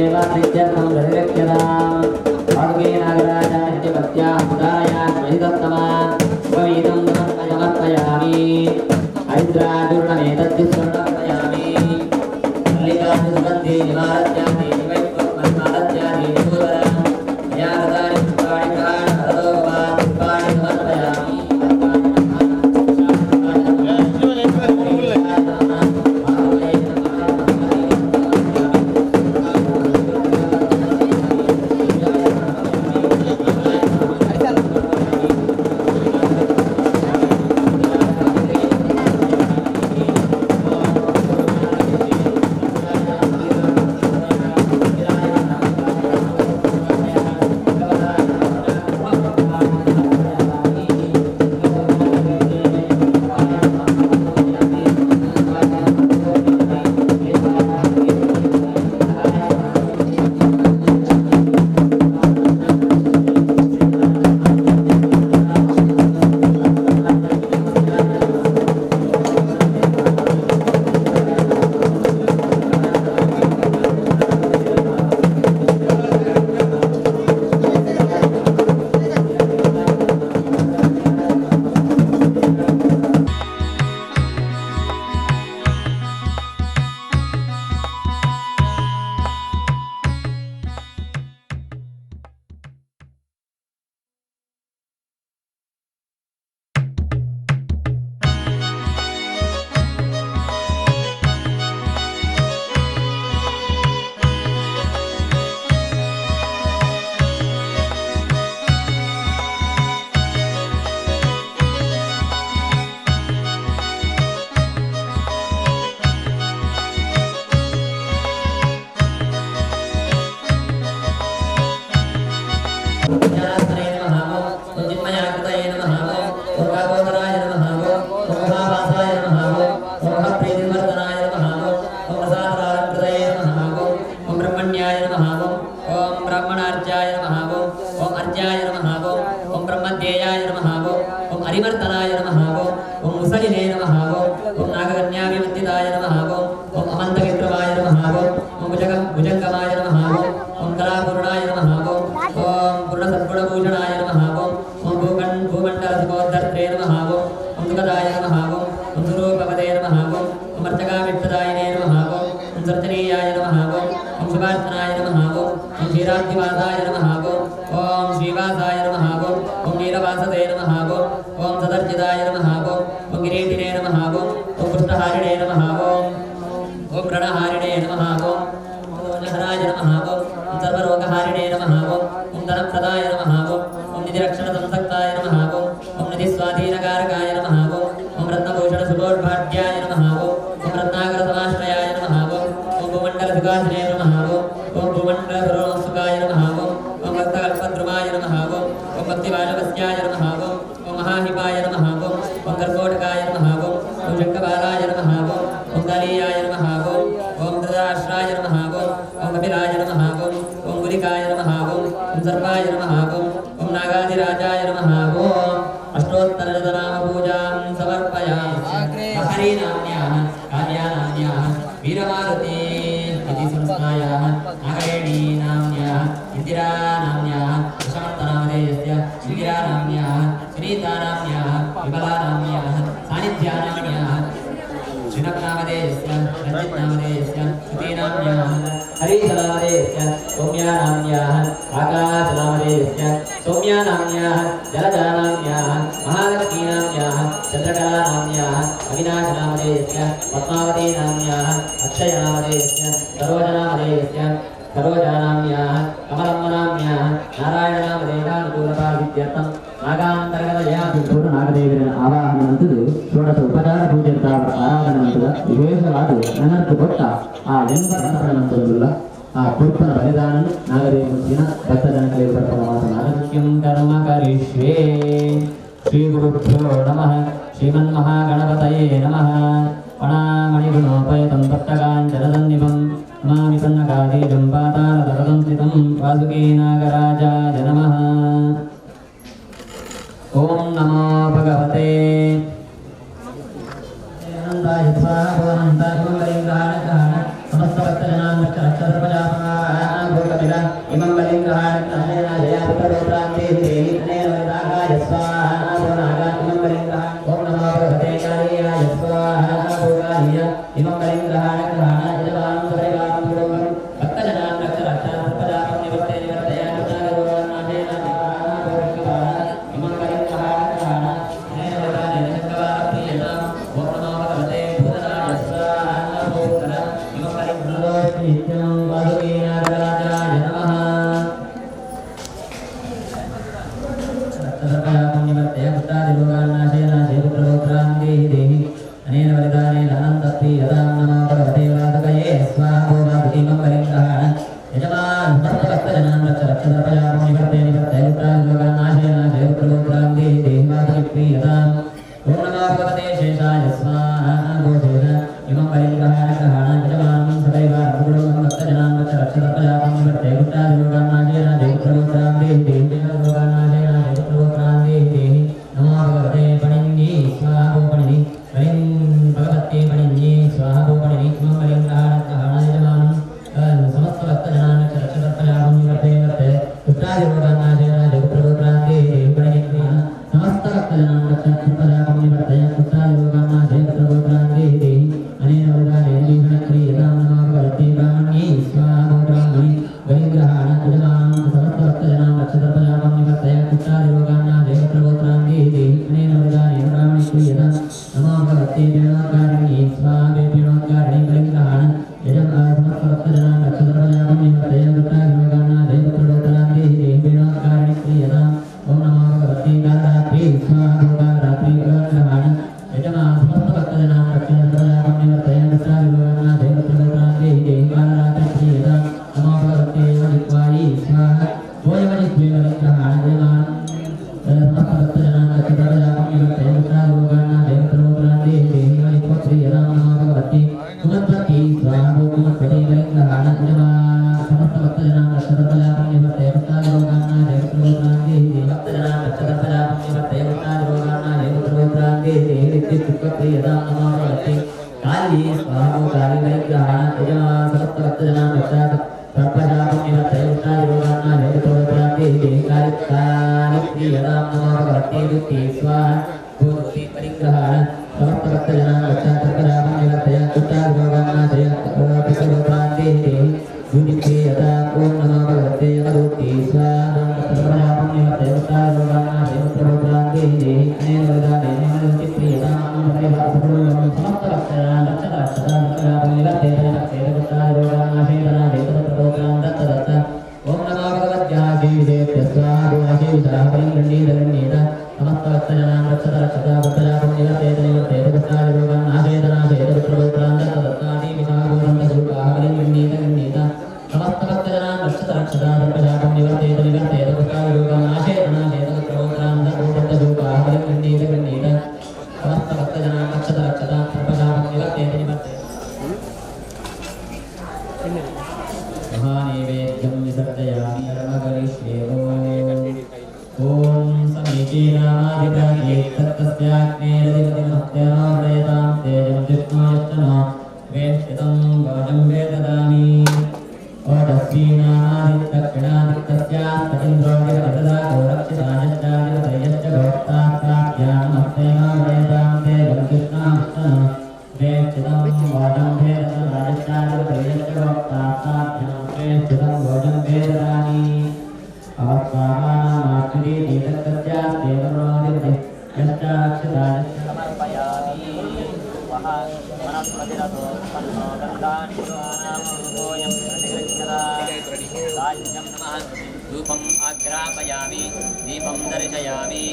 देवाप्रीत्यर्थं प्रतिरक्ष्यताम् पादुके नागराजाय पत्यामुदायात्महितत्तमा उपवीतं समर्पयामि हरिद्राचूर्णमेतद्विस्वर्णर्पयामि मल्लिकासुगन्धे निमारत्यादि निवैत्वमनिमारत्यादि निभूतरां मया ददानि पुष्पाणि प्राणभरतो भवान् पुष्पाणि समर्पयामि। ज्ञानात्मने नमः ॐ चिन्मयाकृतये नमः ॐ काकोदराय नमः ॐ महावासाय नमः ॐ महप्रीतिवर्धनाय नमः ॐ प्रसादालङ्कृतये नमः ॐ ब्रह्मण्याय नमः ॐ ब्राह्मणार्चाय नमः ॐ अर्चाय नमः ॐ ब्रह्मध्येयाय नमः ॐ हरिवर्धनाय नमः ॐ मुसलिने नमः ॐ नागकन्याभिवन्दिताय नमः ॐ अमन्तविक्रमाय नमः ॐ भुजङ्गमाय नमः ॐ कलापूर्णाय नमः ॐ पूर्णसद्गुणभूषणाय नमः ॐ भूमण्डलसुखोद्धर्त्रे नमः ॐ सुखदाय नमः ॐ सुरूपपदे नमः ॐ अर्चकामिष्टदायिने नमः ॐ सर्जनीयाय नमः ॐ शुभार्चनाय नमः ॐ क्षीराब्धिवासाय नमः ॐ श्रीवासाय नमः ॐ नीलवासते नमः ॐ सदर्जिताय नमः ॐ किरीटिने नमः ॐ पुष्टहारिणे नमः ॐ प्रणहारिणे नमः ॐ हराय नमः ॐ सर्वरोगहारिणे नमः ॐ धनप्रदाय नमः ॐ निधिरक्षणसंसक्ताय नमः ॐ निधिस्वाधीनकारकाय नमः ॐ रत्नभूषणसुभोर्भाट्याय नमः ॐ रत्नाकरसमाश्रयाय नमः ॐ भूमण्डलसुखाश्रये नमः ॐ भूमण्डलसुखाय नमः ॐ भक्तकल्पद्रुमाय नमः ॐ भक्तिबालवस्याय नमः ॐ महाहिपाय नमः ॐ कर्कोटकाय नमः ॐ शङ्खबालाय नमः ॐ कालीयाय नमः ॐ धृतराष्ट्राय नमः ॐ कपिलाय नमः ॐ गुलिकाय नमः ॐ सर्पाय नमः ॐ नागाधिराजाय नमः ॐ अष्टोत्तरशतनामपूजां समर्पयामि। हरिनाम्याः काव्यानाम्याः वीरमारुती इति संस्थायाः नागरेणीनाम्याः इन्दिरानाम्याः दशमन्तनामधेयस्य इन्दिरानाम्याः सुनीतानाम्याः विमलानाम्याः सान्निध्यानाम्याः श्रीनकनामधेयस्य रञ्जितनामधेयस्य श्रुतीनाम्याः हरीशनामधेयस्य सौम्यानाम्याः आकाशनामधेयस्य सौम्यानाम्याः जलजानाम्याः महालक्ष्मीनाम्याः चन्द्रकलानाम्याः अविनाशनामधेयस्य पद्मावतीनाम्याः अक्षयनामधेयस्य सरोजनामधेयस्य सरोजानाम्याः कमलम्मनाम्याः नारायणनामधेयानुकूलतासिद्ध्यर्थं ನಾಗಾಂತರ್ಗತ ಆವಾಹನಂತದ್ದು ಷೋಡಶ ಉಪಚಾರ ಪೂಜೆಂತ ಆರಾಧನೆ ವಿಶೇಷವಾದ ನನರ್ತು ಕೊಟ್ಟ ಆ ಎಂಬ ಆ ಕುರ್ಪನ ಬಲಿದಾನ ನಾಗದೇವ ಭಕ್ತ ಜನಗಳಿಗೆ ಬರ್ಪಣ ನಾಗಸಖ್ಯಂ ಕರ್ಮ ಕರಿಷ್ಯೆ. ಶ್ರೀ ಗುರುಭ್ಯೋ ನಮಃ. ಶ್ರೀಮನ್ಮಹಾಗಣಪತಯೇ ನಮಃ. ಪಣಾಮಣಿಗುಣೋಪಯತಂ ತಪ್ತಕಾಂಚನಸನ್ನಿಭಂ ನಮಾಮಿ ಸನ್ನಕಾದೀಜಂ ಪಾತಾಳತರಸಂಸ್ಥಿತಂ ವಾಸುಕೀ ನಾಗರಾಜಾಯ ನಮಃ. ಓಂ ನಮೋ ಭಗವತೆ ಅನಂತಾಯ ಸ್ವಾಹ ಭವನಂತಾಯ ಸಮಸ್ತ ಭಕ್ತಜನಾನ್ ರಕ್ಷ ರಕ್ಷ ಸರ್ವಜಾಪಾನ್. वासुकीनागराजाय नमः। अनेन बलिदानेन अनन्तप्रीयतां नमो भगवते वासुकये स्वाहा। वासुकीमं बलिग्रहाण यजमान समस्तभक्तजनान् रक्ष रक्ष सर्पजापं निवर्तय निवर्तय पुत्रादिरोगान् नाशय नाशय पुत्रगोत्रान् देहि देहि वासुकिप्रीयताम्। ॐ नमो भगवते शेषाय स्वाहा। गोशेष इमं बलिग्रहाण ग्रहाण यजमानं सदैव रघुकुटुम्बं भक्तजनान् रक्ष रक्ष सर्पजापं निवर्तय पुत्रादिरोगान् नाशय नाशय पुत्रगोत्रान् देहि देहि रोगान् नाशय नाशय पुत्रगोत्रान् देहि देहि। नमो भगवते पणिन्ये स्वाहा। गोपणिनि भगवते पणिन्ये स्वाहा। गोपणिनि इमं बलिग्रहाण ग्रहाण यजमानं समस्तभक्तजनान् रक्ष रक्ष सर्पजापं निवर्तय निवर्तय पुत्रादिरोगान् नाशय नाशय पुत्रगोत्रान् देहि देहि। पणिन्ये समस्तभक्तजनान् रक्ष सर्पजापं निवर्तय पुत्रादिरोगान् नाशय पुत्रगोत्रान् देहि देहि। अनेन बलिदानेन भीषणक्रियतां नमो भगवते ब्राह्मण्यै स्वाहा। गोब्राह्मणि बलिग्रहाण यजमानं समस्तभक्तजनान् रक्ष सर्पजापं निवर्तय पुत्रादिरोगान् नाशय पुत्रगोत्रान् देहि देहि। अनेन बलिदानेन ब्राह्मणि नमो भगवते वेणोत्कारिण्यै स्वाहा। वेणोत्कारिणी बलिग्रहाण यजमानं समस्तभक्तजनान् रक्ष सर्पजापं निवर्तय पुत्रादिरोगान् नाशय पुत्रगोत्रान् देहि देहि। वेणोत्कारिणि क्रियताम्। ॐ नमो भगवते कालरात्रि स्वाहा। कालरात्रि बलिग्रहाण यजमानं समस्तभक्तजनान् रक्ष सर्पजापं निवर्तय पुत्रादिरोगान् नाशय पुत्रगोत्रान् देहि देहि। कालरात्रि क्रियताम्। नमो भगवते यमजिह्वायै स्वाहा। गोयमजिह्वे बलिग्रहाण यजमानं समस्तभक्तजनान् रक्ष सर्पजापं निवर्तय पुत्रादिरोगान् नाशय पुत्रगोत्रान् देहि देहि। यमजिह्वप्रियतां नमो भगवते कुमद्वती स्वाहा। कुमद्वती बलिग्रहाण यजमानं समस्तभक्तजनान् रक्ष सर्पजापं निवर्तय पुत्रादिरोगान् नाशय पुत्रगोत्रान् देहि देहि। भक्तजनान् रक्ष सर्पजापं निवर्तय पुत्रादिरोगान् नाशय पुत्रगोत्रान् देहि देहि। विद्युत्प्रियतां नमो भगवते काली स्वाहा। काली बलिग्रहाण यजमानं समस्तभक्तजनान् रक्ष सर्पजापं निवर्तय पुत्रादिरोगान् नाशय पुत्रगोत्रान् देहि देहि। काली कालीप्रियतां नमो भगवते दुःखी स्वाहा। गोदुःखी परिग्रहाण समस्तभक्तजनान् रक्ष सर्पजापं निवर्तय पुत्रादिरोगान् नाशय पुत्रगोत्रान् देहि देहि। द्युतिप्रियतां ॐ नमो भगवते यमदूती स्वाहा। सर्पजापं निवर्तय पुत्रादिरोगान् नाशय पुत्रगोत्रान् देहि देहि। अनेन बलिदानेन यमदूतिप्रियतां समस्तभक्तजनान् रक्ष रक्ष सर्पजापं निवर्तय निवर्तय पुत्रादिरोगान् नाशय नाशय पुत्रगोत्रान् दत्त दत्त। ॐ नमो भगवत्याशीविषेभ्य स्वाहा। गोआशीविषाः बलिगृह्णीत गृह्णीत समस्तभक्तजनान् रक्षत रक्षत सर्पजापं निवर्तय निवर्तय पुत्रादिरोगान् नाशय नाशय पुत्रगोत्रान् दत्त दत्ताशीविषाः गोदन्तसूपाः बलिगृह्णीत गृह्णीत समस्तभक्तजनान् रक्षत रक्षत सर्पजापं निवर्तय निवर्तय पुत्रादिरोगान् नाशय नाशय पुत्रगोत्रान् गोदन्तसूपाः बलिगृह्णीत गृह्णीत समस्तभक्तजनान् रक्षत रक्षत सर्पजापं निवर्तय निवर्तय। महानैवेद्यं विसर्जयामि कर्म करिष्ये। ॐ समीचीनामाधिप्राचीस्तत्तस्याग्नेरधिपतिमस्त्यनो तेजं जिष्णो यश्चनो वेष्टितं वाजं वेददामि। ओजस्वीनामादित्यक्षिणादित्यस्यास्तन्द्रोऽधिपतितदा गोरक्षितायश्चाधिपतयश्च गोप्तास्ताभ्यामस्तेनो वेदां तेजं जिष्णो यश्चनो वेष्टितं वाजं वेददायश्चाधिपतयश्च गोप्तास्ताभ्यां वेष्टितं वाजं वेददामि। समर्पयामि। वनस्पतिरथोत्पन्नो गन्धानि प्रतिगृह्यतां नमः। धूपम् आघ्रापयामि, दीपं दर्शयामि।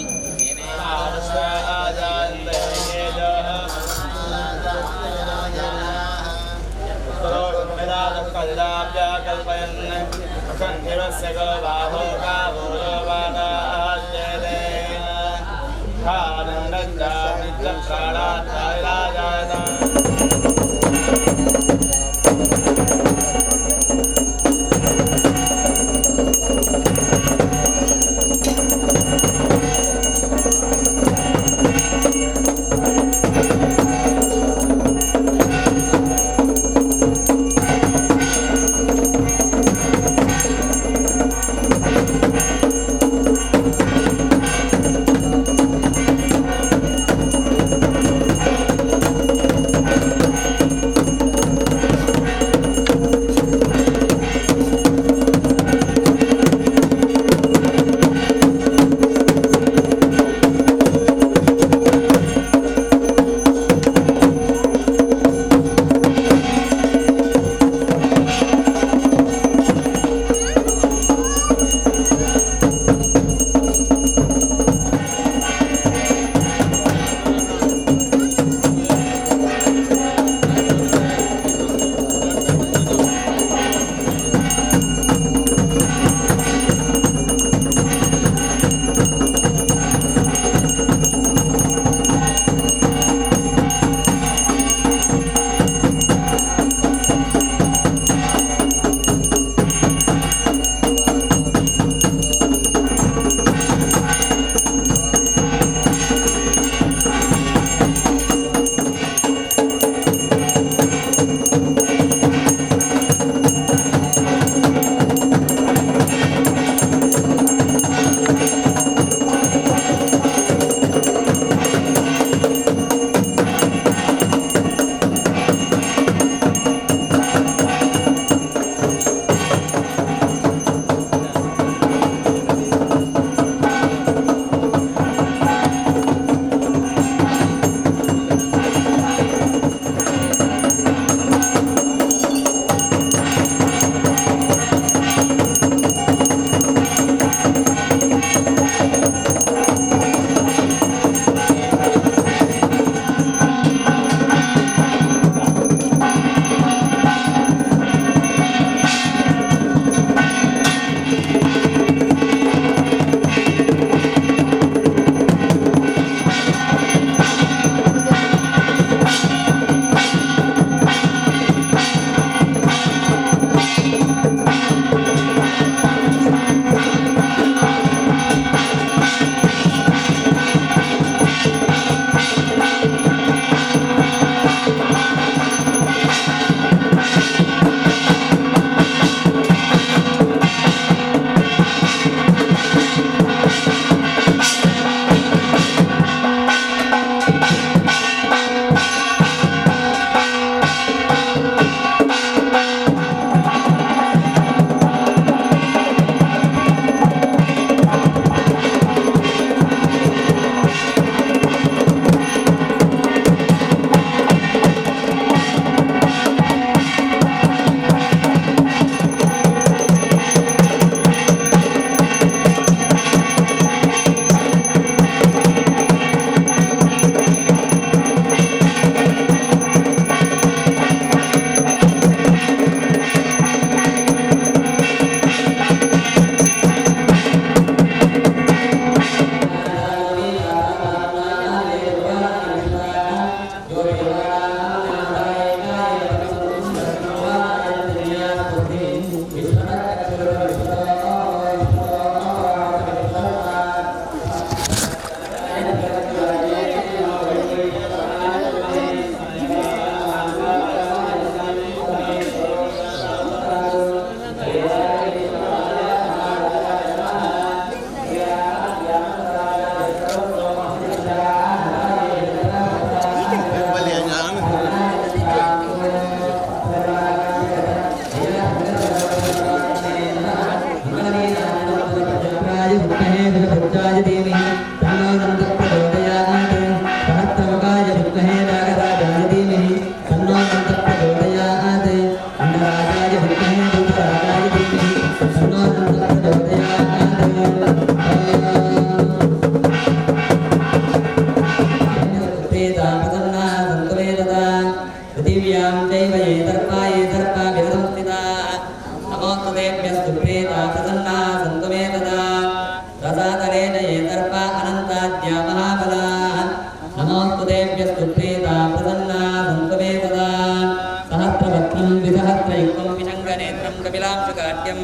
ಯುಗ್ಮಂ ವಿಶಂಗನೇತ್ರಂ ಕಪಿಲಾಂಶುಕಾಟ್ಯಂ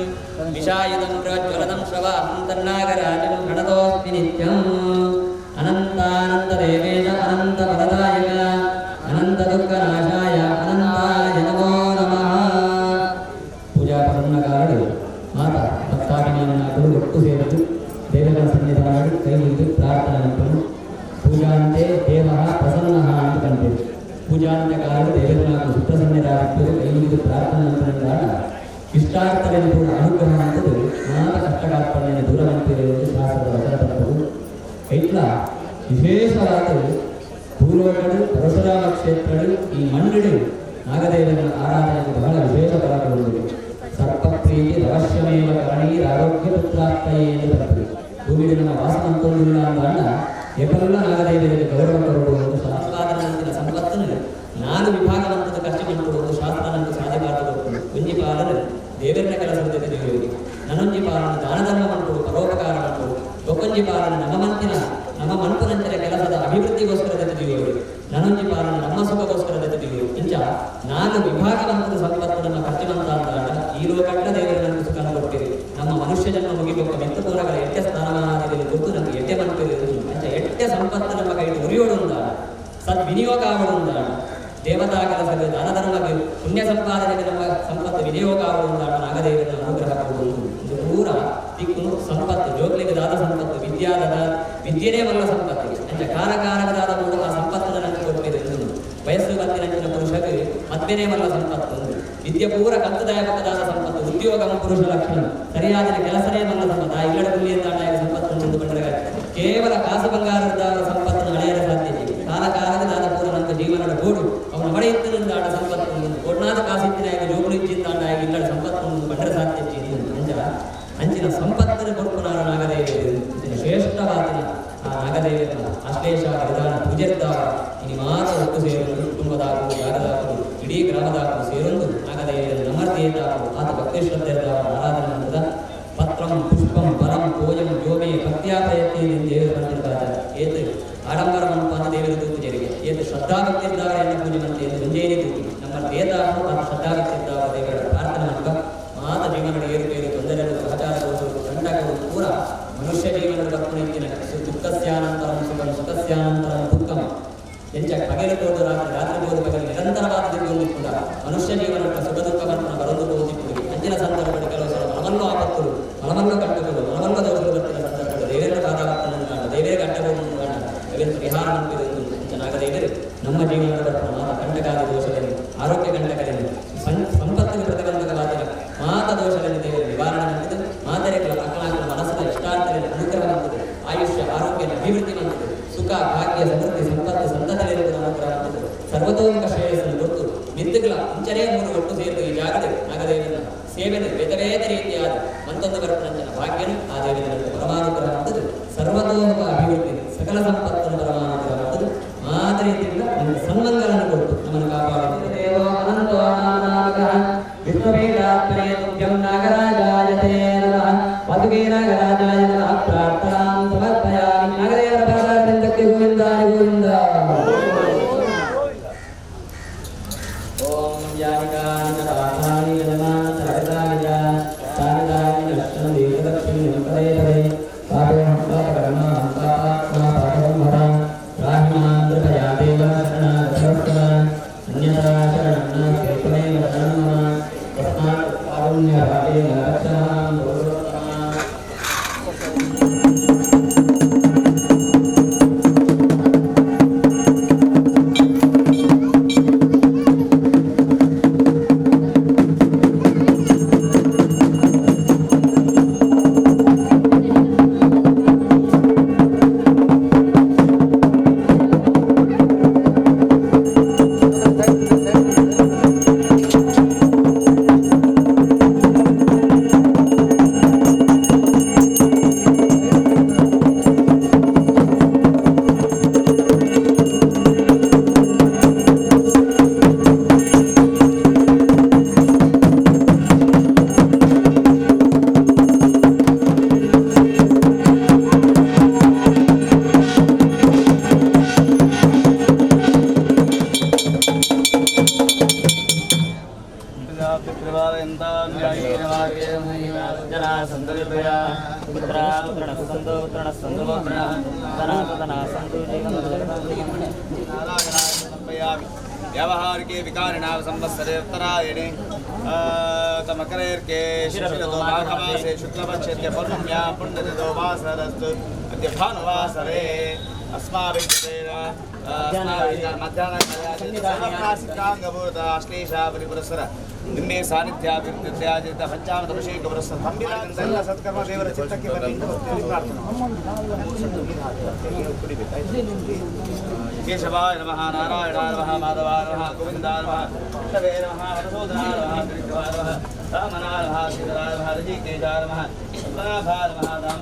ವಿಷಾಯುಧಂ ಪ್ರಜ್ವಲದಂ ಶ್ರವಾಹಂ ತನ್ನಾಗರಾಜಂ ಪ್ರಣತೋಸ್ಮಿ ನಿತ್ಯಂ. ಅನಂತಾನಂತದೇವೇಶ ಅನಂತಫಲದಾಯಕ ಅನಂತದುಃಖನಾಶಾಯ ಅನಂತಾಯ ನಮೋ ನಮಃ. ಪೂಜಾ ಪ್ರಸನ್ನಕಾರರು ಮಾತಾ ಭಕ್ತಾಭಿಮಾನಿಗಳು ಒಟ್ಟು ಸೇರಿದು ದೇವರ ಸನ್ನಿಧಾನಗಳು ಕೈ ಮುಗಿದು ಪ್ರಾರ್ಥನೆ ಮಾಡ್ಕೊಂಡು ಪೂಜಾಂತೆ ದೇವ ಪ್ರಸನ್ನ ಅಂತ ಕಂತೀವಿ. ಪೂಜಾಂತ್ಯಕಾರರು ದೇವರ ಸುಪ್ರಸನ್ನರಾಗ್ತದೆ ಕೈ ಮುಗಿದು ಪ್ರಾರ್ಥನೆ ಮಾಡ್ಕೊಂಡಾಗ ಇಷ್ಟಾರ್ಥಗಳನ್ನು ಕೂಡ ಅನುಗ್ರಹ ಅಂತದ್ದು ಮಾತ ಕಷ್ಟಕಾರ್ಪಣ್ಯನ ದೂರ ಮಾಡ್ತೀರಿ ಎಂದು ಶಾಸ್ತ್ರದ ವಚನ ಪಂಪರು. ಇಟ್ಲ ವಿಶೇಷವಾದ ಪೂರ್ವಗಳು ಪರಶುರಾಮ ಕ್ಷೇತ್ರಗಳು ಈ ಮಣ್ಣು ನಾಗದೇವನ ಆರಾಧನೆಗೆ ಬಹಳ ವಿಶೇಷ ಫಲಗಳು. ಸರ್ಪಪ್ರೀತಿ ಅವಶ್ಯಮೇವ ಕರಣೀರ ಆರೋಗ್ಯ ಪುತ್ರಾಪ್ತಯೇ ಎಂದು ಬರ್ತದೆ. ಭೂಮಿಗೆ ನಮ್ಮ ವಾಸ ಅಂತೊಂದಿಲ್ಲ ಅಂದ ಎಪಲ್ಲ ನಾಗದೇವರಿಗೆ ಗೌರವ ಕೊಡುವುದು ಸಂಪಾದನಂತಿನ ಸಂಪತ್ತನ್ನು ನಾಲ್ಕು ವಿಭಾಗವಂತದ ಖರ್ಚು ಮಾಡಿಕೊಡುವುದು ಶಾಸ್ತ್ರನಂತೂ ಸಾಧ್ಯ ಮಾಡಿಕೊಡುವುದು. ಒಂಜಿ ಪಾಲನು ದೇವರನ್ನ ಕೆಲಸದ ಜೊತೆ ದೇವರಿಗೆ, ನನೊಂಜಿ ಪಾಲನ್ನು ದಾನ ಧರ್ಮ ಮಾಡಿಕೊಡು ಪರೋಪಕಾರ ಮಾಡಿಕೊಡು, ಒಕ್ಕೊಂಜಿ ಪಾಲನ್ನು ನಮ್ಮ ಮಂತಿನ ನಮ್ಮ ಮನ್ಪುನಂಚಿನ ಕೆಲಸದ ಅಭಿವೃದ್ಧಿಗೋಸ್ಕರ ಜೊತೆ ದೇವರಿಗೆ, ನನೊಂಜಿ ಪಾಲನ್ನು ನಮ್ಮ ಸುಖಗೋಸ್ಕರ ಜೊತೆ ದೇವರು. ಇಂಚ ನಾಲ್ಕು ವಿಭಾಗವಂತದ ಸಂಪತ್ತು ನಮ್ಮ ಖರ್ಚುವಂತ ಅಂದಾಗ ಈ ಲೋಕಟ್ಟ ದೇವರು ನಮಗೆ ಸುಖ ಕೊಟ್ಟಿರಿ. ನಮ್ಮ ಮನುಷ್ಯ ಜನ್ಮ ಮುಗಿಬೇಕು ಮೆತ್ತು ಪೂರಗಳ ಎಟ್ಟೆ ಸ್ಥಾನಮಾನದಲ್ಲಿ ಗೊತ್ತು ನಮಗೆ ಎಟ್ಟೆ ಮಂತಿರಿ. ಅಂಚ ಎಟ್ಟೆ ಸಂಪತ್ತು ನಮ್ಮ ಕೈಯಲ್ಲಿ ಉರಿಯೋಡು ಅಂದಾಗ ಸದ್ವಿನಿಯೋಗ ಆಗೋದು ಅಂದಾಗ ದೇವತಾ ಕೆಲಸಕ್ಕೆ ದಾನ ಧರ್ಮಕ್ಕೆ ಪುಣ್ಯ ಸಂಪಾದನೆಗೆ ನಮ್ಮ ಸಂಪತ್ತು ವಿನಿಯೋಗ ಆಗುವುದು ಅಂದಾಗ ನಾಗದೇವನ ಅನುಗ್ರಹ ಕೊಡುವುದು. ಇದು ಪೂರ ದಿಕ್ಕುನು ಸಂಪತ್ತು ಜೋಗ್ಲಿಗೆ ದಾದ ಸಂಪತ್ತು ವಿದ್ಯಾದ ವಿದ್ಯೆನೇ ಬಲ್ಲ ಸಂಪತ್ತಿಗೆ ಅಂಚ ಕಾಲಕಾಲಕದಾದ ಕೂಡ ಆ ಸಂಪತ್ತನ್ನು ನಂಗೆ ಕೊಟ್ಟಿದೆ ಎಂದು ವಯಸ್ಸು ಬತ್ತಿನಂಚಿನ ಪುರುಷಕ್ಕೆ ಮದ್ವೆನೇ ಬಲ್ಲ ಸಂಪತ್ತು. ವಿದ್ಯೆ ಪೂರ ಕತ್ತುದಾಯಕದಾದ ಸಂಪತ್ತು ಉದ್ಯೋಗ ಪುರುಷ ಲಕ್ಷಣ ಸರಿಯಾದ ಕೆಲಸನೇ ಬಲ್ಲ ಸಂಪತ್ತು. ಆ ಇಲ್ಲಡ ಗುಲ್ಲಿ ಅಂತ ಸಂಪತ್ತು ಅಂದುಕೊಂಡರೆ ಕೇವಲ ಕಾಸು ಬಂಗಾರದ ಸಂಪತ್ತನ್ನು ಅಳೆಯಲು ಸಾಧ್ಯ ಇದೆ. ಕಾಲ ಕಾಲದ ಪೂರ ನಮ್ಮ ಜೀವನದ ಗೋಡು ಅವನ ಬಡ ಇತ್ತಿನಿಂದ ಆಡ ಸಂಪತ್ತು ಕೊಡ್ನಾದ ಕಾಸಿತ್ತಿನ ಜೋಗುಳು ಇಚ್ಚಿಂದ ಆಡ ಇಲ್ಲಡ ಸಂಪತ್ತು ಬಂಡರ ಸಾಧ್ಯ ಅಂಜ ಅಂಚಿನ ಸಂಪತ್ತಿನ ಕೊಡುಪುನಾರ ನಾಗದೇವಿ ಶ್ರೇಷ್ಠವಾದಿನ ಆ ನಾಗದೇವಿಯ ಆಶ್ಲೇಷ ವಿಧಾನ ಪೂಜೆದ್ದಾವ ಇನಿ ಮಾತ್ರ ಒಟ್ಟು ಸೇರೊಂದು ಕುಟುಂಬದಾಕು ಜಾಗದಾಕು ಇಡೀ ಗ್ರಾಮದಾಕು ಸೇರೊಂದು ನಾಗದೇವಿಯ ನಮರ್ತಿಯದ್ದಾಕು ಆತ ಭಕ್ತಿ ಶ್ರದ್ಧೆದ್ದಾವ ಆರಾಧನೆ ಮಂತ್ರದ ಪತ್ರಂ ಪುಷ್ಪಂ ಪರಂ ಪೋಯಂ ಯೋಮೇ ಭಕ್ತಿಯ ಪ್ರಯತ್ನ ದೇವರು ಬಂದಿರ್ತಾರೆ. ಏತು ಆಡಂಬರ ಮನಪಾನ ದೇವರ ತೂತು ಜರಿಗೆ ಏತು ಶ್ರದ್ಧಾಭಕ್ತಿದ್ದಾವ ಎನ್ನ ಪೂಜೆ ಮಂತೆ ಎಂದು ಮುಂಜೇನೆ ತೂತು ನಮ್ಮ ದೇತಾಕು ಆತ ಶ್ರದ್ಧಾಭಕ್ತಿದ್ದಾವ ದೇವರ ಪ್ರಾರ್ಥನೆ ಮಂತ ಮಾತ ಜೀವನದ ಏರುಪೇರು ತೊಂದರೆಗಳು ಸಹಚಾರಗಳು ಕಂಟಕಗಳು ಪೂರ ಮನುಷ್ಯ ಜೀವನದ ಬರ್ತುನಿತ್ತಿನ ದುಃಖಸ್ಯಾನಂತರಂ ಸುಖಂ ಸುಖಸ್ಯಾನಂತರಂ ದುಃಖಂ ಎಂಚ ಪಗಲು ಹೋದ ರಾತ್ರಿ ರಾತ್ರಿ ಹೋದ ಪಗಲು ನಿರಂತರವಾದ ದಿಕ್ಕೊಂದು ಕೂಡ ಮನುಷ್ಯ ಜೀವನಕ್ಕೆ ಸುಖ ದುಃಖ ಬರ್ಪಣ ಬರೊಂದು ಹೋದಿಕ್ಕುವುದು. ಅಂಚಿನ ಸಂದರ್ಭದಲ್ಲಿ ಕೆಲವು ಸಲ ಮನವನ್ನು ಆಪತ್ತುಗಳು ಮನವನ್ನು ಕಟ್ಟುಗಳು ಮನವನ್ನು ದೋಷಗಳು ಬರ್ತಿನ ಸಂದರ್ಭಗಳು ದೇವರ ಪಾದಾವರ್ತನ ಕಾಣ ದೇವರ ಅಡ್ಡಗಳನ್ನು ಕಾಣ ಅವೆಲ್ಲ ಪರಿಹಾರ ಮಾಡ್ತಿದೆ ಎಂದು ನಾಗದೇವರು ನಮ್ಮ ಜೀವನದ ಬರ್ಪಣ ಮಾತ ಕಂಟಕಾದಿ ದೋಷದಲ್ಲಿ ಆರೋಗ್ಯ ಕಂಟಕದಲ್ಲಿ ಸಂಪತ್ತಿನ ಪ್ರತಿಬಂಧಕವಾದ ಮಾತ ದೋಷದಲ್ಲಿ ದೇವರ ನಿವಾರಣೆ ಮಾಡ್ತದೆ. ಮಾತರೆಗಳ ಅಕಲಾಕಲ ಮನಸ್ಸಿನ ಇಷ್ಟಾರ್ಥದಲ್ಲಿ ಅನುಗ್ರಹ ಮಾಡ್ತದೆ. ಆಯುಷ್ಯ ಆರೋಗ್ಯ ಅಭಿವೃದ್ಧಿ ಮಾಡ್ತದೆ. ಸುಖ ಭಾಗ್ಯ ಸಮೃದ್ಧಿ ಸಂಪತ್ತು ಸಂತತಿಯಲ್ಲಿ ಅನುಗ್ರಹ ಮಾಡ್ತದೆ. ಸರ್ವತೋಮುಖ ಶ್ರೇಯಸ್ಸನ್ನು ಕೊಟ್ಟು ಮಿತ್ತುಗಳ ಇಂಚನೇ ಮೂರು ಒಟ್ಟು ಸೇರಿದ ಈ ಜಾಗದ ನಾಗದೇವನ ಸೇವೆಯನ್ನು ಬೇರೆ ಬೇರೆ ರೀತಿಯಾದ ಮಂತೊಂದು ಬರಪನಂಚಿನ ಭಾಗ್ಯನು ಆ ದೇವನ ಪರಮಾನುಗ್ರಹ ಮಾಡ್ತದೆ. ಸರ್ವತೋಮುಖ ಅಭಿವೃದ್ಧಿ ಸಕಲ ಸಂಪತ್ತನ್ನು ಪರಮಾನುಗ್ರಹ ಮಾಡ್ತದೆ. ಮಾತ್ರ ರೀತಿಯಿಂದ ನಮ್ಮ ಸನ್ಮಂಗಲನ್ನು ಕೊಟ್ಟು ನಮ್ಮನ್ನು ಕಾಪಾಡುತ್ತದೆ. ದೇವೋ ಅನಂತೋ ನಾಮಕಃ ವಿಷ್ಣುವೇದಾತ್ಮನೇ ತುಭ್ಯಂ ನಾಗರಾಜಾಯ ತೇ ನಮಃ. ವಾಸುಕೇ ನಾಗರಾಜಾಯ ನಮಃ. ಪ್ರಾರ್ಥನಾಂ ಸಮರ್ಪಯಾಮಿ. ನಾಗದೇವರ ಪಾದಾರವಿಂದಕ್ಕೆ ಗೋವಿಂದ ಗೋವಿಂದ. ಓಂ ಯಾನಿ ಕಾನಿ ಚ ಪಾಪಾನಿ ಯಜಮಾನ ಚ ಗತಾನಿ ಚ ತಾನಿ ತಾನಿ ನಷ್ಟಂ ಏಕದಕ್ಷಿಣಂ ಪದೇ ಪದೇ ಪಾಪೋಹಂ ಪಾಪಕರ್ಮಾಹಂ ಪಾಪಾತ್ಮಾ ಪಾಪಬ್ರಹ್ಮಣ ತ್ರಾಹಿ ಮಾಂ ಕೃಪಯಾ ದೇವ ಶರಣಾಗತೋತ್ತಮ ಅನ್ಯಥಾ ಶರಣಂ ನಾಸ್ತಿ ತ್ವಮೇವ ಶರಣಂ ಮಮ ತಸ್ಮಾತ್ ಕಾರುಣ್ಯಭಾವೇನ ರಕ್ಷ ಮಾಂ ಗುರುತ್ತಮ. Thank you. व्यावहारिके विकारिणां संवत्सरे उत्तरायणे तमकरेर्के शिशिरतो माघमासे शुक्लपक्षे पौर्णम्यां पुण्यतिथौ वासरस्तु अद्य भानुवासरे अस्माभिः मध्याह्नकालिकाङ्गभूताश्लेषापरिपुरस्सर निम्ने सान्निध्याभिवृद्ध्याजित पञ्चामृतभिषेकपुरस्सर सत्कर्म देवर चित्तಕ್ಕೆ ಪ್ರಾರ್ಥನೆ. केशवाय नमः, नारायणाय नमः, माधवाय नमः, गोविन्दाय नमः, विष्णवे नमः, मधुसूदनाय नमः, त्रिविक्रमाय नमः, वामनाय नमः, श्रीधराय नमः, ऋषिकेशाय नमः, पद्मनाभाय नमः।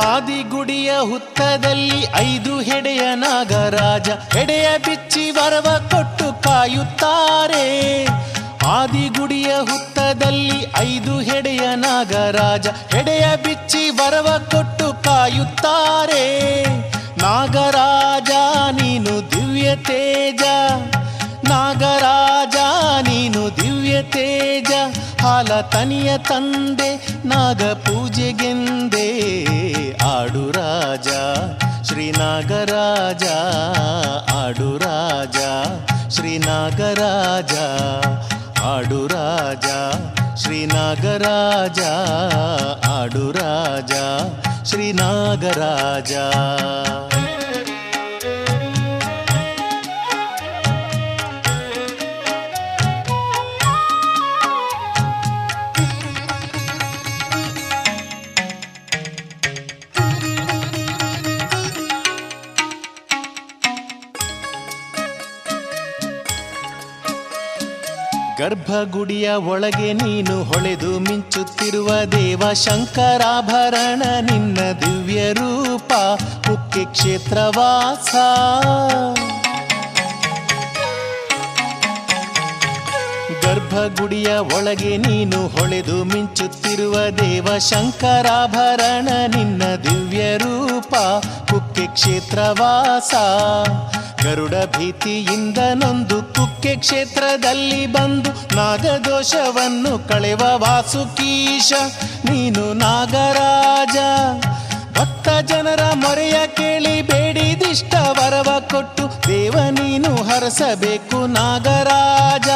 ಆದಿಗುಡಿಯ ಹುತ್ತದಲ್ಲಿ 5 ಹೆಡೆಯ ನಾಗರಾಜ ಹೆಡೆಯ ಬಿಚ್ಚಿ ವರವ ಕೊಟ್ಟು ಕಾಯುತ್ತಾರೆ. ಆದಿಗುಡಿಯ ಹುತ್ತದಲ್ಲಿ 5 ಹೆಡೆಯ ನಾಗರಾಜ ಹೆಡೆಯ ಬಿಚ್ಚಿ ವರವ ಕೊಟ್ಟು ಕಾಯುತ್ತಾರೆ. ನಾಗರಾಜ ನೀನು ದಿವ್ಯ ತೇಜ, ನಾಗರಾಜ ನೀನು ದಿವ್ಯ ತೇಜ, ಹಾಲ ತನಿಯ ತಂದೆ ನಾಗ ಪೂಜೆಗೆಂದೇ. ಆಡು ರಾಜ ಶ್ರೀ ನಾಗರಾಜ, ಆಡು ರಾಜ ಶ್ರೀ ನಾಗರಾಜ, ಆಡು ರಾಜ ಶ್ರೀ ನಾಗರಾಜ, ಆಡು ರಾಜ ಶ್ರೀ ನಾಗರಾಜ. ಗರ್ಭಗುಡಿಯ ಒಳಗೆ ನೀನು ಹೊಳೆದು ಮಿಂಚುತ್ತಿರುವ ದೇವ ಶಂಕರಾಭರಣ ನಿನ್ನ ದಿವ್ಯ ರೂಪ ಕುಕ್ಕೆ ಕ್ಷೇತ್ರವಾಸ. ಗರ್ಭಗುಡಿಯ ಒಳಗೆ ನೀನು ಹೊಳೆದು ಮಿಂಚುತ್ತಿರುವ ದೇವ ಶಂಕರಾಭರಣ ನಿನ್ನ ದಿವ್ಯ ರೂಪ ಕುಕ್ಕೆ ಕ್ಷೇತ್ರವಾಸ. ಗರುಡ ಭೀತಿಯಿಂದ ನೊಂದು ಕುಕ್ಕೆ ಕ್ಷೇತ್ರದಲ್ಲಿ ಬಂದು ನಾಗದೋಷವನ್ನು ಕಳೆವ ವಾಸುಕೀಶ ನೀನು ನಾಗರಾಜ. ಭಕ್ತ ಜನರ ಮೊರೆಯ ಕೇಳಿ ಬೇಡಿದಿಷ್ಟ ವರವ ಕೊಟ್ಟು ದೇವ ನೀನು ಹರಸಬೇಕು ನಾಗರಾಜ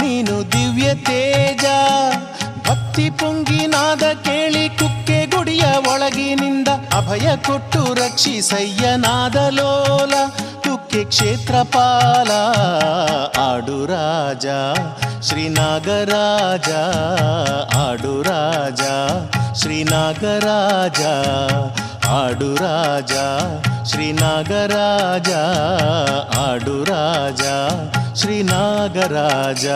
ನೀನು ದಿವ್ಯ ತೇಜ. ಭಕ್ತಿ ಪುಂಗಿನಾದ ಕೇಳಿ ಕುಕ್ಕೆ ಗುಡಿಯ ಒಳಗಿನಿಂದ ಅಭಯ ಕೊಟ್ಟು ರಕ್ಷಿಸಯ್ಯನಾದಲೋಲ ಕುಕ್ಕೆ ಕ್ಷೇತ್ರಪಾಲ. ಆಡು ರಾಜ ಶ್ರೀ ನಾಗರಾಜ, ಆಡು ರಾಜ ಶ್ರೀ ನಾಗರಾಜ, ಆಡು ರಾಜ ಶ್ರೀ ನಾಗರಾಜ, ಆಡು ರಾಜ ಶ್ರೀ ನಾಗರಾಜ.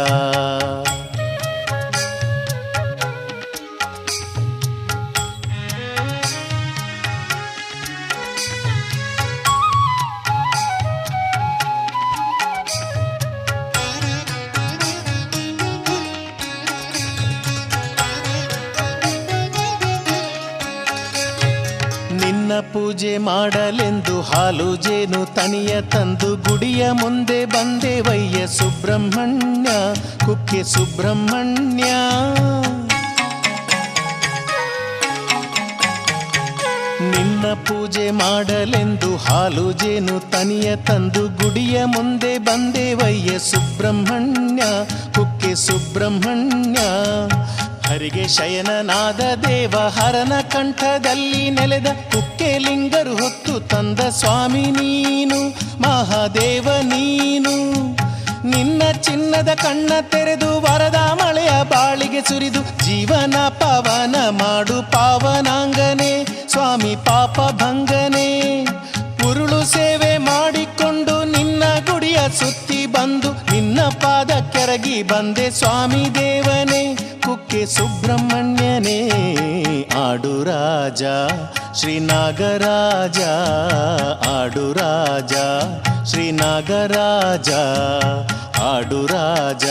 ನಿನ್ನ ಪೂಜೆ ಮಾಡಲೆಂದು ಹಾಲು ಜೇನು ತನಿಯ ತಂದು ಗುಡಿಯ ಮುಂದೆ ಬಂದೆವಯ್ಯ ಸುಬ್ರಹ್ಮಣ್ಯ ಕುಕ್ಕೆ ಸುಬ್ರಹ್ಮಣ್ಯ. ನಿನ್ನ ಪೂಜೆ ಮಾಡಲೆಂದು ಹಾಲು ಜೇನು ತನಿಯ ತಂದು ಗುಡಿಯ ಮುಂದೆ ಬಂದೆವಯ್ಯ ಸುಬ್ರಹ್ಮಣ್ಯ ಕುಕ್ಕೆ ಸುಬ್ರಹ್ಮಣ್ಯ. ಹರಿಗೆ ಶಯನನಾದ ದೇವ ಹರನ ಕಂಠದಲ್ಲಿ ನೆಲೆದ ಕುಕ್ಕೆ ಲಿಂಗರು ಹೊತ್ತು ತಂದ ಸ್ವಾಮಿ ನೀನು ಮಹಾದೇವ ನೀನು. ನಿನ್ನ ಚಿನ್ನದ ಕಣ್ಣ ತೆರೆದು ವರದ ಮಳೆಯ ಬಾಳಿಗೆ ಸುರಿದು ಜೀವನ ಪವನ ಮಾಡು ಪಾವನಾಂಗನೆ ಸ್ವಾಮಿ ಪಾಪ ಭಂಗನೆ. ಉರುಳು ಸೇವೆ ಮಾಡಿಕೊಂಡು ನಿನ್ನ ಗುಡಿಯ ಸುತ್ತಿ ಬಂದು ನಿನ್ನ ಪಾದ ಕೆರಗಿ ಬಂದೆ ಸ್ವಾಮಿ ದೇವನೇ ಕುಕ್ಕೆ ಕುಕ್ಕೆ ಸುಬ್ರಹ್ಮಣ್ಯನೇ. ಆಡು ರಾಜ ಶ್ರೀ ನಾಗರಾಜ, ಆಡು ರಾಜ ಶ್ರೀ ನಾಗರಾಜ, ಆಡು ರಾಜ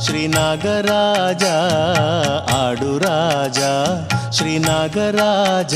ಶ್ರೀ ನಾಗರಾಜ, ಆಡು ರಾಜ ಶ್ರೀ ನಾಗರಾಜ.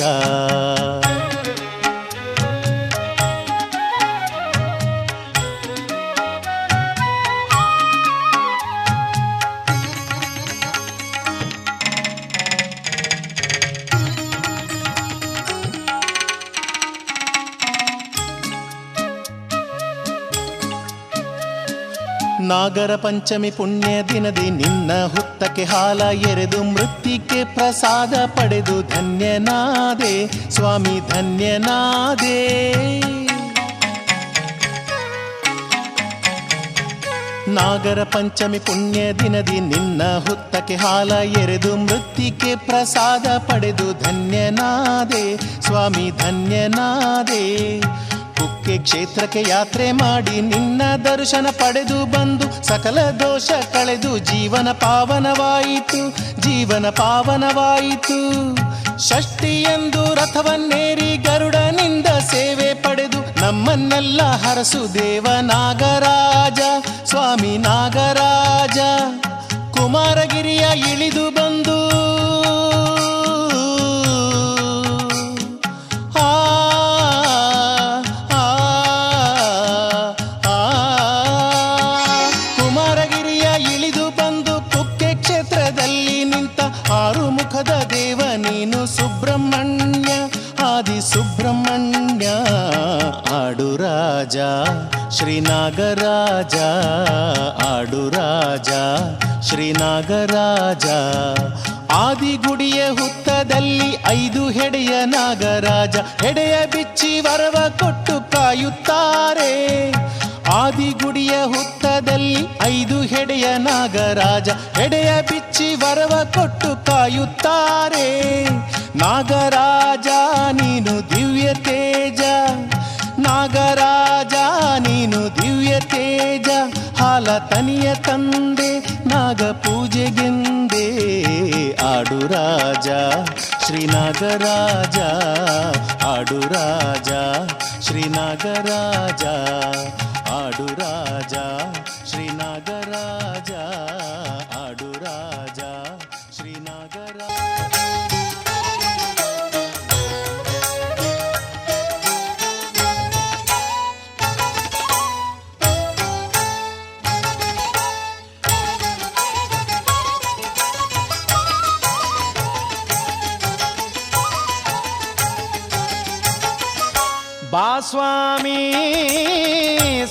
ನಾಗರ ಪಂಚಮಿ ಪುಣ್ಯ ದಿನದಿ ನಿನ್ನ ಹುತ್ತಕ್ಕೆ ಹಾಲ ಎರೆದು ಮೃತ್ತಿಕೆ ಪ್ರಸಾದ ಪಡೆದು ಧನ್ಯನಾದೆ ಸ್ವಾಮಿ ಧನ್ಯನಾದೆ. ನಾಗರ ಪಂಚಮಿ ಪುಣ್ಯ ದಿನದಿ ನಿನ್ನ ಹುತ್ತಕ್ಕೆ ಹಾಲ ಎರೆದು ಮೃತ್ತಿಕೆ ಪ್ರಸಾದ ಪಡೆದು ಧನ್ಯನಾದೆ ಸ್ವಾಮಿ ಧನ್ಯನಾದೆ. ಕುಕ್ಕೆ ಕ್ಷೇತ್ರಕ್ಕೆ ಯಾತ್ರೆ ಮಾಡಿ ನಿನ್ನ ದರ್ಶನ ಪಡೆದು ಬಂದು ಸಕಲ ದೋಷ ಕಳೆದು ಜೀವನ ಪಾವನವಾಯಿತು, ಜೀವನ ಪಾವನವಾಯಿತು. ಷಷ್ಠಿಯಂದು ರಥವನ್ನೇರಿ ಗರುಡನಿಂದ ಸೇವೆ ಪಡೆದು ನಮ್ಮನ್ನೆಲ್ಲ ಹರಸು ದೇವ ನಾಗರಾಜ ಸ್ವಾಮಿ ನಾಗರಾಜ. ಕುಮಾರಗಿರಿಯ ಇಳಿದು ಬಂದು ಆರು ಮುಖದ ದೇವ ನೀನು ಸುಬ್ರಹ್ಮಣ್ಯ ಆದಿ ಸುಬ್ರಹ್ಮಣ್ಯ. ಆಡು ರಾಜ ಶ್ರೀ ನಾಗರಾಜ, ಆಡು ರಾಜ ಶ್ರೀ ನಾಗರಾಜ. ಆದಿಗುಡಿಯ ಹುತ್ತದಲ್ಲಿ 5 ಹೆಡೆಯ ನಾಗರಾಜ ಹೆಡೆಯ ಬಿಚ್ಚಿ ವರವ ಕೊಟ್ಟು ಕಾಯುತ್ತಾರೆ. ಆದಿಗುಡಿಯ ಹುತ್ತದಲ್ಲಿ 5 ಹೆಡೆಯ ನಾಗರಾಜ ಹೆಡೆಯ ಬಿಚ್ಚಿ ವರವ ಕೊಟ್ಟು ಕಾಯುತ್ತಾರೆ. ನಾಗರಾಜ ನೀನು ದಿವ್ಯ ತೇಜ, ನಾಗರಾಜ ನೀನು ದಿವ್ಯ ತೇಜ. ಹಾಲ ತನಿಯ ತಂದೆ ನಾಗ ಪೂಜೆಗೆಂದೇ. ಆಡು ರಾಜ ಶ್ರೀ ನಾಗರಾಜ, ಆಡು ರಾಜ ಶ್ರೀ ನಾಗರಾಜ, ಆಡು ರಾಜ ಶ್ರೀ ನಾಗರಾಜ, ಆಡು ರಾಜ ಶ್ರೀ ನಾಗರಾಜ. ಬಾ ಸ್ವಾಮಿ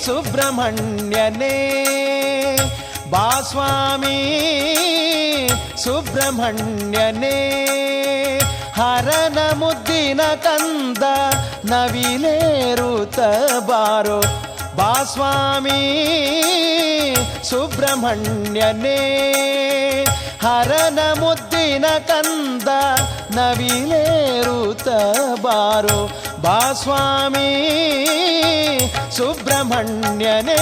ಸುಬ್ರಹ್ಮಣ್ಯನೇ, ಬಾ ಸ್ವಾಮಿ ಸುಬ್ರಹ್ಮಣ್ಯನೇ. ಹರನ ಮುದ್ದಿನ ಕಂದ ನವಿಲೇರುತ್ತ ಬಾರೋ, ಬಾ ಸ್ವಾಮಿ ಸುಬ್ರಹ್ಮಣ್ಯನೇ. ಹರನ ಮುದ್ದಿನ ಕಂದ ನವಿಲೇರುತ್ತ ಬಾರೋ, ಬಾ ಸ್ವಾಮಿ ಸುಬ್ರಹ್ಮಣ್ಯನೇ.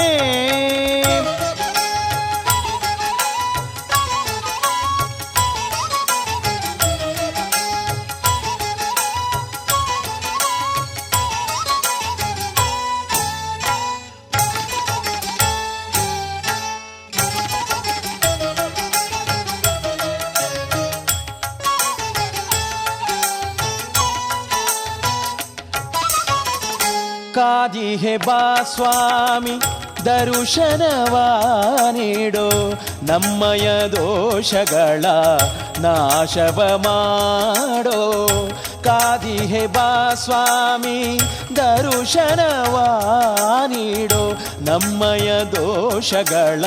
ಕಾದಿಹೆ ಬಾ ಸ್ವಾಮಿ ದರುಶನವ ನೀಡೋ, ನಮ್ಮಯ ದೋಷಗಳ ನಾಶವ ಮಾಡೋ. ಕಾದಿಹೆ ಬಾ ಸ್ವಾಮಿ ದರುಶನವ ನೀಡೋ, ನಮ್ಮಯ ದೋಷಗಳ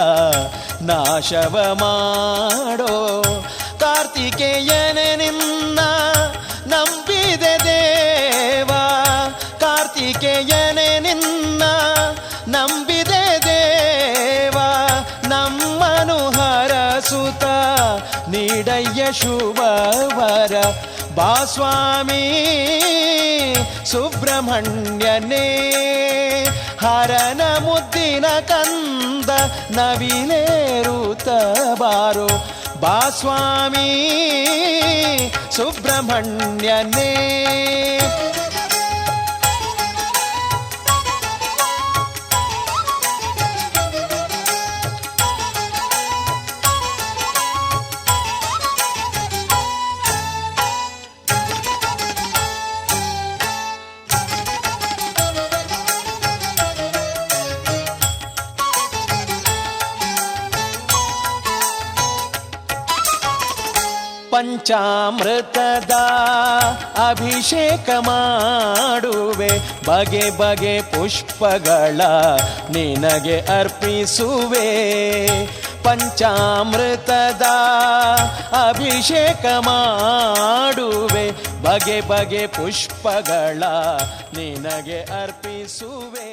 ನಾಶವ ಮಾಡೋ. ಕಾರ್ತಿಕೇಯನೆ ನಿನ್ನ ನಂಬಿದೆ ದೇವ, ಕಾರ್ತಿಕೇಯನೆ ನಿನ್ನ ನಂಬಿದೆ ದೇವ. ನಮ್ಮನು ಹರಸುತ ನೀಡಯ್ಯ ಶುಭವರ, ಬಾ ಸ್ವಾಮಿ ಸುಬ್ರಹ್ಮಣ್ಯನೇ. ಹರನ ಮುದ್ದಿನ ಕಂದ ನವಿಲೇರುತ್ತ ಬಾರೋ, ಬಾ ಸ್ವಾಮಿ ಸುಬ್ರಹ್ಮಣ್ಯನೇ. ಪಂಚಾಮೃತದ ಅಭಿಷೇಕ ಮಾಡುವೆ, ಬಗೆ ಬಗೆ ಪುಷ್ಪಗಳ ನಿನಗೆ ಅರ್ಪಿಸುವೆ. ಪಂಚಾಮೃತದ ಅಭಿಷೇಕ ಮಾಡುವೆ, ಬಗೆ ಬಗೆ ಪುಷ್ಪಗಳ ನಿನಗೆ ಅರ್ಪಿಸುವೆ.